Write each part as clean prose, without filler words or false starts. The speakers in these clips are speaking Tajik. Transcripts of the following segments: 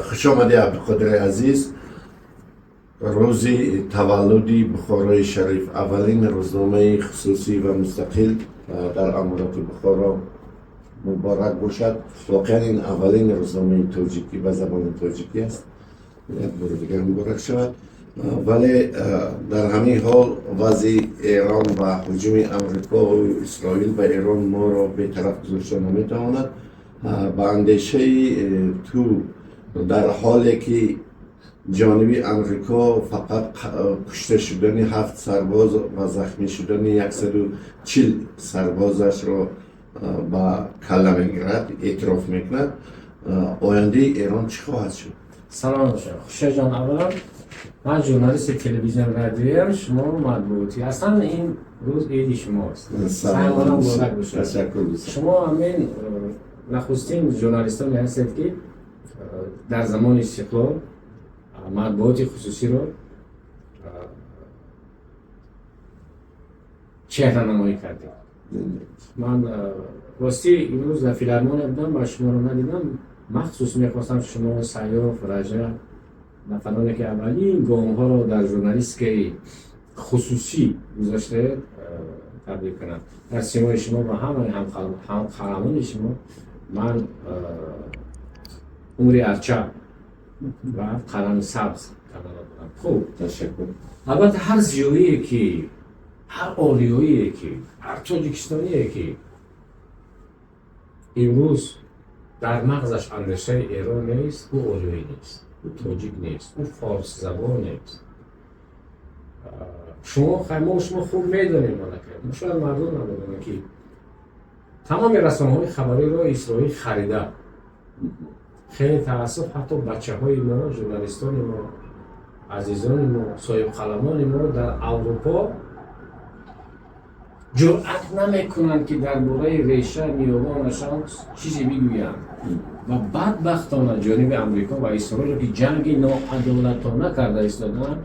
Хуш омадӣ, Абдуқодири азиз. Рӯзи таваллуди «Бухорои Шариф», аввалин рӯзномаи хусусӣ ва мустақил дар Аморати Бухоро, муборак бошад. Воқеан, ин аввалин рӯзномаи тоҷикӣ ба забони тоҷикӣ аст. Як бори дигар муборак шавад. Вале дар ҳамин ҳол вазъи Эрон ва ҳуҷуми Амрикову Исроил ба Эрон моро бетараф гузошта наметавонад. Ба андешаи ту, дар ҳоле ки ҷониби Амрико фақат кушта шудани ҳафт сарбоз ва захмӣ шудани 140 сарбозашро ба калла мегирад, эътироф мекунад, ояндаи Эрон чӣ хоҳад шуд? Салом бошад, Хушаҷон. Аввалан, ман журналисти телевизион, радиоям, шумо матбуотӣ. Аслан ин рӯз иди шумост. Салом, муборак бошад. Ташаккур. Шумо ҳамин нахустин журналистоне ҳастед, ки дар замони истиқлол матбуоти хусусиро чеҳранамоӣ кардед. Ман ростӣ имрӯз дар филармония будам ва шуморо надидам. Махсус мехостам шумо, Сайёф, Раҷаб, нафароне ки аввалин гомҳоро дар журналистикаи хусусӣ гузоштаед, табрик кунам. Дар симои шумо ва ҳамаи ҳамқаламони шумо ман умри арча ва қалами сабз таманно дорам. Хуб. Ташаккур. Албатта, ҳар зиёие ки, ҳар ориёие ки, ҳар тоҷикистоние ки имрӯз дар мағзаш андешаи Эрон нест, ӯ ориёӣ нест, ӯ тоҷик нест, ӯ форсзабон нест. Шумо, мо, шумо хуб медонем, аллакай шояд мардум намедонанд, ки тамоми расонаҳои хабариро Исроил харида. Хеле таассуф, ҳатто бачаҳои мо, журналистони мо, азизони мо, соҳибқаламони мо дар Аврупо ҷуръат намекунанд, ки дар бораи реша, ниёгонашон чизе бигӯянд ва бадбахтона ҷониби Амрико ва Исроилро, ки ҷанги ноадолатона карда истодаанд,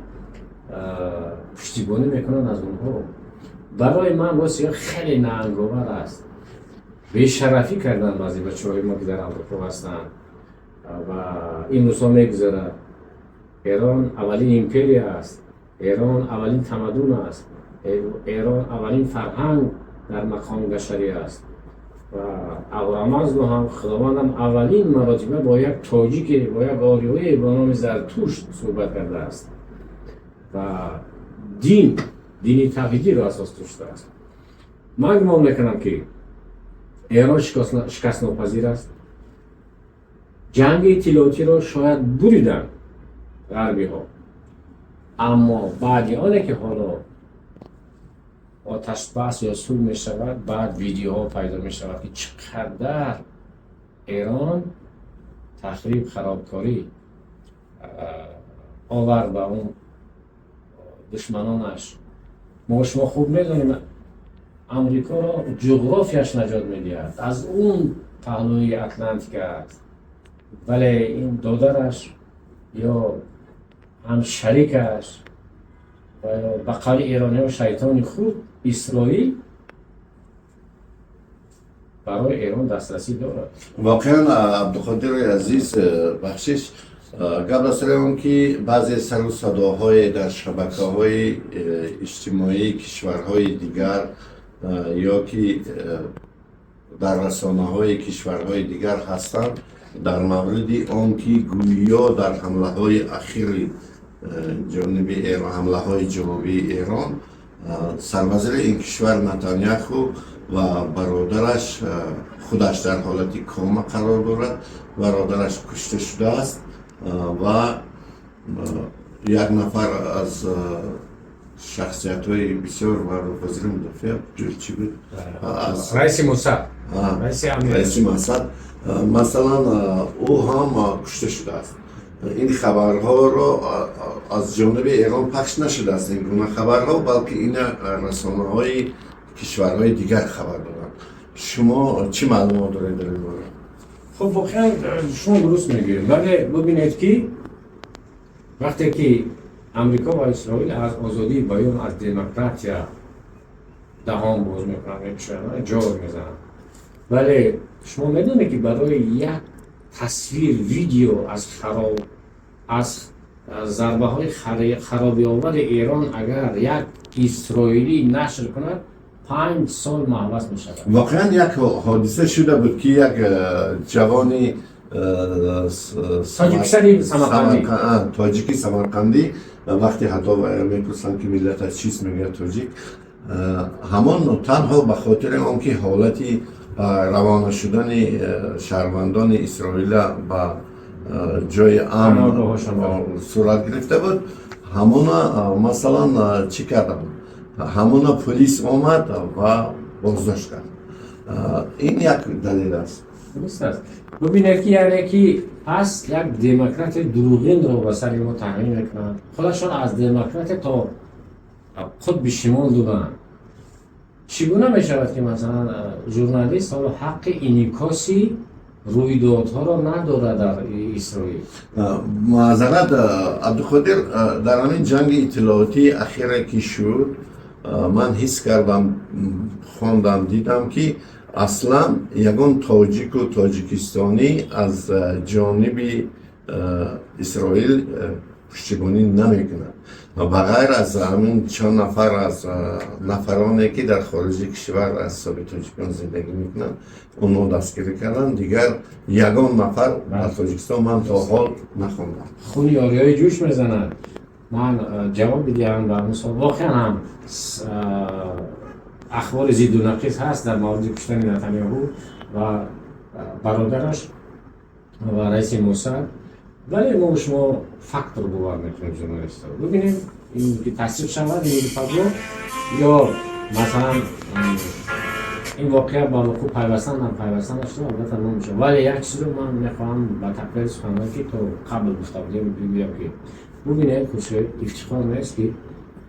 пуштибонӣ мекунанд аз онҳо. Барои ман рости хеле наанговар аст. Бешарафӣ карданд баъзе бачаҳои мо, ки дар Аврупо ҳастанд, ва ин рӯзҳо мегузарад. Эрон аввалин империя аст, Эрон аввалин тамаддун аст, Эрон аввалин фарҳанг дар мақоми башарӣ аст ва Аҳурамаздо ҳам, Худовандам аввалин маротиба бо як тоҷике, бо як ориёе бо номи Зартушт суҳбат кардааст ва дин, дини тавҳидиро асос доштааст. Ман гумон мекунам, ки Эрон шикастнопазир аст. Ҷанги иттилоотиро шояд буриданд ғарбиҳо, аммо баъди оне ки ҳоло оташбас ё сулҳ мешавад, баъд видеоҳо пайдо мешавад, ки чӣ қадар Эрон тахриб, харобкорӣ овард ба он душманонаш. Мо, шумо хуб медонем, Амрикоро ҷуғрофияш наҷот медиҳад, аз он паҳлӯи Атлантика аст, вале ин додараш ё ҳамшарикаш ва ё ба қавли эрониҳо шайтони худ, Исроил, барои Эрон дастрасӣ дорад. Воқеан, Абдуқодири азиз, бахшиш, гап дар сари он ки баъзе сару садоҳое дар шабакаҳои иҷтимоии кишварҳои дигар ё ки дар расонаҳои кишварҳои дигар ҳастанд дар мавриди он ки гӯё дар ҳамлаҳои ахири ҷониби Эрон, ҳамлаҳои ҷавобии Эрон, сарвазири ин кишвар Натаняху ва бародараш, худаш дар ҳолати кома қарор дорад, бародараш кушта шудааст ва як нафар аз шахсиятҳои бисёр маъруф, вазири мудофиа чӣ буд? Раиси Мусад. Раиси Мусад, масалан, ӯ ҳам кушта шудааст. Ин хабарҳоро аз ҷониби Эрон пахш нашудааст, ин гуна хабарҳо, балки ина расонаҳои кишварҳои дигар хабар доранд. Шумо чӣ маълумот доред дар ин бора? Хуб, воқеан шумо дуруст мегӯед, вале бубинед, ки вақте ки Амрико ва Исроил аз озодии баён, аз демократия даҳон боз мекунанд, мекушоянд, ҷор мезананд, вале шумо медонед, ки барои як Тасвир, видео аз хароб, аз зарбаҳои харобиовари Эрон агар як исроилӣ нашр кунад, 5 сол маҳбас мешавад. Воқеан, як ҳодиса шуда буд, ки як ҷавони тоҷиксари самарқандӣ. Тоҷики самарқандӣ, вақте ҳатто мепурсанд, ки миллаташ чист, мегӯяд тоҷик. Ҳамон танҳо ба хотири он ки ҳолати равона шудани шаҳрвандони исроила ба ҷои амн сурат гирифта буд, ҳамона, масалан, чӣ карда буд, ҳамона полис омад ва боздошт кард. Ин як далел аст. Дуруст аст. Бубинед, ки яъне ки пас як демократияи дурӯғинро ба сари мо таъмин мекунанд. Худашон аз демократия то қутби шимол дуданд. Чӣ гуна мешавад, ки масалан журналист ҳоло ҳаққи инъикоси рӯйдодҳоро надорад дар Исроил? Маъзарат, Абдуқодир, дар ҳамин ҷанги иттилоотии ахире ки шуд, ман ҳис кардам, хондам, дидам, ки аслан ягон тоҷику тоҷикистонӣ аз ҷониби Исроил пуштибонӣ намекунад, ба ғайр аз ҳамин чанд нафар аз нафароне, ки дар хориҷи кишвар аз ҳисоби тоҷикон зиндагӣ мекунанд, онҳо дастгирӣ карданд. Дигар ягон нафар дар Тоҷикистон ман то ҳол нахондам. Хуни ориёӣ ҷӯш мезанад. Ман ҷавоб бидиҳам ба мисол, воқеан ҳам ахбори зидду нақиз ҳаст дар мавриди куштани Натаняҳу ва бародараш ва раиси Мосад, вале мо шумо фактро бовар мекунем, журналистро. Бибинем, ин ки тасдиқ шавад ин паго ё масалан ин воқеа ба вуқӯъ пайвастан нам пайвастан нашуда, албатта намешавад. Вале як чизро ман мехоҳам ба тақвияти суханон, ки то қабл гуфта будем, бигӯям, ки бубинед, Хуршед, ифтихор нест, ки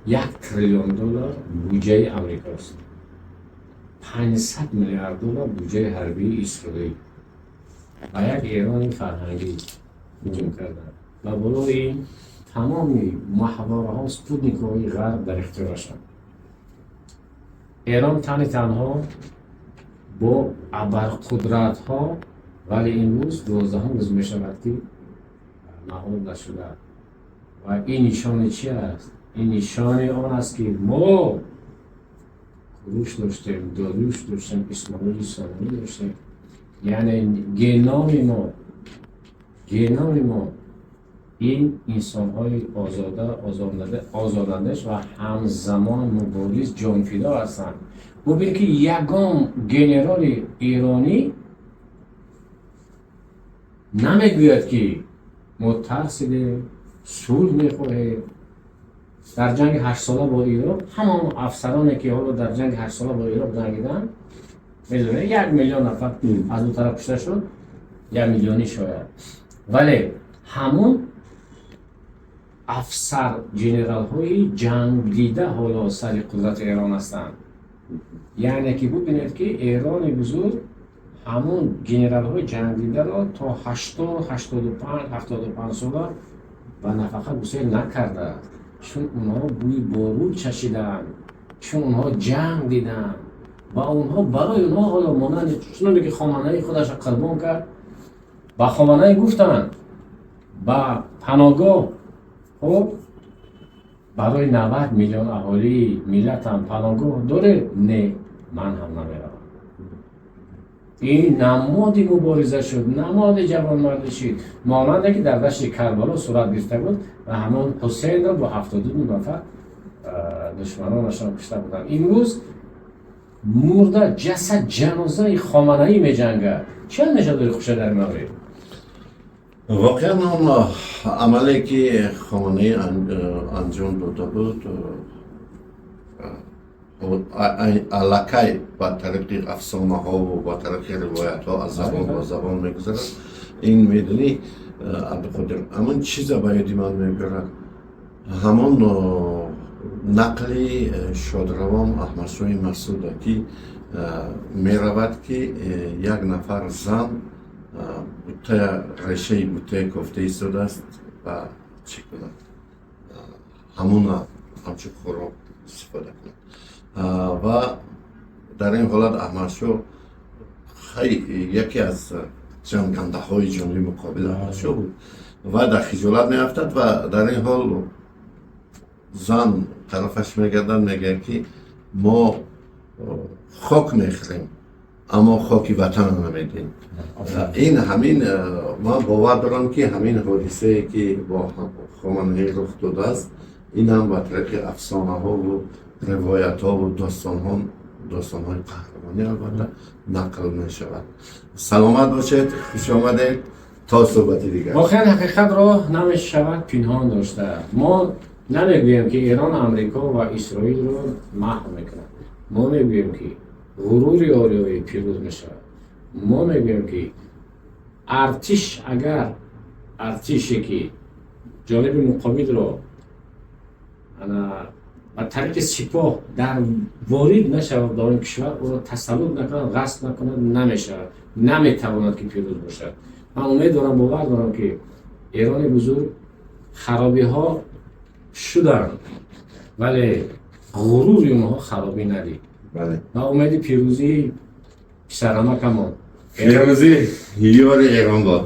1 триллион доллар буҷаи Амрикост, 500 миллиард доллар буҷаи ҳарбии Исроил, ба як Эрони фарҳангӣ ҳуҷум карданд ва болои ин тамоми маҳвораҳо, спутникҳои ғарб дар ихтиёрашанд. Эрон тани танҳо бо абарқудратҳо, вале имрӯз 12-ҳум рӯз мешавад, ки мағлуб нашуда. Ва ин нишони чи аст? Ин нишони он аст, ки мо Куруш доштем, Дориюш доштем, Исмоили Сомонӣ доштем. Яъне геноми мо ин инсонҳои озода, озодандеш ва ҳамзамон мубориз, ҷонфидо ҳастанд. Бубин, ки ягон генероли эронӣ намегӯяд, ки мо тарсидем, сулҳ мехоҳем. Дар ҷанги ҳаштсола бо Ироқ ҳамон афсароне, ки ҳоло дар ҷанги ҳаштсола бо Ироқ ҷангиданд, медонед, 1 миллион нафар аз он тараф кушта шуд, 1 миллионӣ шояд, вале ҳамон афсар, генералҳои ҷангдида ҳоло сари қудрати Эрон ҳастанд. Яъне ки бубинед, ки Эрони бузург ҳамон генералҳои ҷангдидаро то 80, 85, 75 сола ба нафақа гусел накардааст, чун онҳо бӯи боруд чашидаанд, чун онҳо ҷанг дидаанд ва онҳо барои онҳо ҳоло монанди чуноне ки Хоманаи худашро қурбон кард. Ба Хоманаи гуфтанд, ба паногоҳ, хуб, барои 90 миллион аҳолии миллатам паногоҳ доред? Не, ман ҳам намеравам. Ин намоди мубориза шуд, намоди ҷавонмардӣ шуд, монанде ки дар дашти Карбало сурат гирифта буд ва ҳамон Ҳусейнро бо 72 нафар душманонашон кушта буданд. Имрӯз мурда, ҷасад, ҷанозаи Хоманаӣ меҷангад. Чӣ андеша дори, Хуршед, дар маврид? Воқеан, он амале, ки Хоманаӣ анҷом дода буд, аллакай ба тариқи афсонаҳову ба тариқи ривоятҳо аз забон ба забон мегузарад. Ин медонӣ, Абдуқодир, ҳамон чиза ба ёди ман мебарад, ҳамон нақли шодравон Аҳмадшоҳи Масуда, ки меравад, ки як нафар зан буттая, решаи буттая кофта истодааст ва чӣ кунад, ҳамона ҳамчун хӯрок истифода кунад. Ва дар ин ҳолат Аҳмадшоҳ хай яке аз Ҷангандаҳои ҷониби муқобил Аҳмадшоҳ буд ва дар хиҷолат меафтад ва дар ин ҳол зан тарафаш мегардад, мегӯяд, ки мо хок мехӯрем, аммо хоки ватанро намедиҳем. Ин ҳамин, ман бовар дорам, ки ҳамин ҳодисае, ки бо Хоманаӣ рух додааст, ин ҳам ба тариқи афсонаҳову ривоятҳову достонҳо, достонҳои қаҳрамонӣ, албатта, нақл мешавад. Саломат бошед, хуш омадед, то суҳбати дигар. Воқеан, ҳақиқатро намешавад пинҳон дошта. Мо намегӯем, ки Эрон Амрико ва Исроилро маҳв мекунад. Мо мегӯем, ки ғурури ориёӣ пирӯз мешавад. Мо мегӯем, ки артиш, агар артише, ки ҷониби муқобилро ба тариқи сипоҳ дар ворид нашавад ба он кишвар, ӯро тасаллут накунад, ғасб накунад, намешавад, наметавонад, ки пирӯз бошад. Ман умед дорам, бовар дорам, ки Эрони бузург харобиҳо шуданд, вале ғурури онҳо харобӣ надид. Ва умеди пирӯзии писарамакамон. Пирӯзӣ ёри Эрон бод.